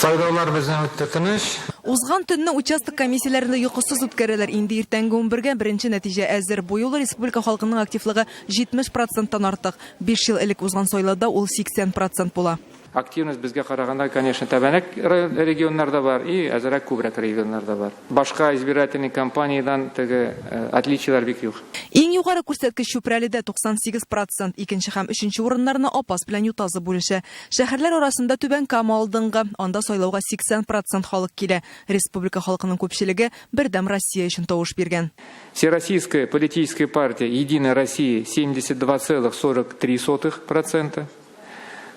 Сайлаулар безнең үтте тыныч. Узган төнне участок комиссияләрендә йокысыз үткәрәләр. Инде иртәнге унбергә беренче нәтиҗә әзер. Бу юлы республика халкының активлыгы 70 проценттан артык. Биш ел элек узган сайлауда ул 80 процент була. Активность безгә караганда, конечно, тәбәнәк регионнарда бар и әзрәк күбрәк регионнарда бар. Башка избирательный кампаниядән теге отличиеләр бик юк. Иң югары күрсәткеч Чүпрәледә, 98 процент. Икенче һәм өченче урыннарны Апас белән Ютазы бүлешә. Шәһәрләр арасында Түбән Кама алдынгы, анда сайлауга 80 процент халык килә. Республика халкының күпчелеге Бердәм Россия өчен тавыш биргән. Всероссийская политическая партия Единая Россия 72,43 процента.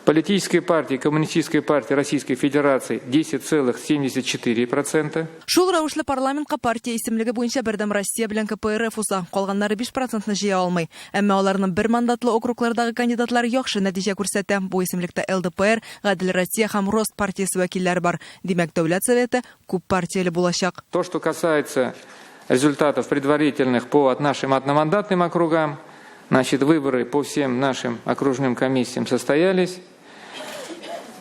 Политическая партия Коммунистическая партия Российской Федерации 10,74 процента. Шул рәвешле парламентка партия исемлеге буенча Бердәм Россия белән КПРФ уза, калганнары 5 процентны җыя алмый. Әмма аларның бер мандатлы округлардагы кандидатлары яхшы нәтиҗә күрсәтә. Бу исемлектә ЛДПР, Гадел Россия һәм Рост партиясе вәкилләре бар. Димәк, Дәүләт Советы күп партияле булачак. То, что касается результатов предварительных по нашим одномандатным округам, значит, выборы по всем нашим окружным комиссиям состоялись.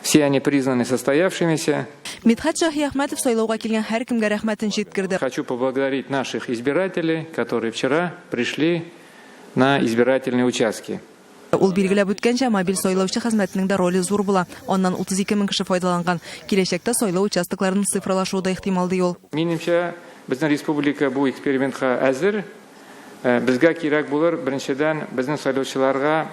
Все они признаны состоявшимися. Мидхәт Шаһиәхмәтов сайлауга килгән һәркемгә рәхмәтен җиткерде. Хочу поблагодарить наших избирателей, которые вчера пришли на избирательные участки. Ул билгеләп үткәнчә, мобиль сайлаучы хезмәтенең дә роле зур була. Аннан 32 мең кеше файдаланган. Киләчәктә сайлау участокларының цифралашуы да ихтимал, ди ул. Минемчә, безнең республика бу экспериментка әзер. Безгә кирәк булыр, беренчедән, безнең сайлаучыларга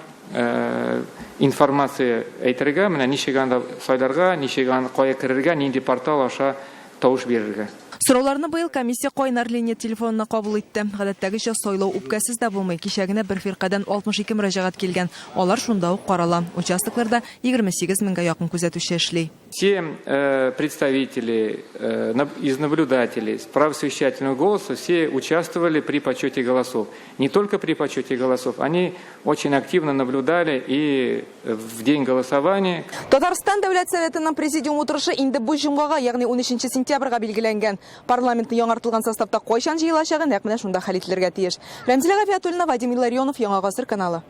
информация әйтергә, менә ничек анда сайларга, ничек аны кая керергә, нинди портал аша тавыш бирергә. Сорауларны быел комиссия кайнар линия телефонына кабул итте. Гадәттәгечә, сайлау үпкәсез дә булмый. Кичә генә бер фиркадән 62 мөрәҗәгать килгән. Алар шунда ук карала. Участокларда 28 меңгә якын күзәтүче эшли. Все представители из наблюдателей с прав совещательного голоса все участвовали при подсчете голосов. Не только при подсчете голосов, они очень активно наблюдали и в день голосования. Татарстан Дәүләт Советының президиум утырышы инде бу җомгага, ягъни унөченче сентябрьгә билгеләнгән. Парламентның яңартылган составта кайчан җыелачагы нәкъ менә шунда хәл ителергә тиеш. Рәмзилә Гафиятуллина, Вадим Илларионов, Яңа Гасыр каналы.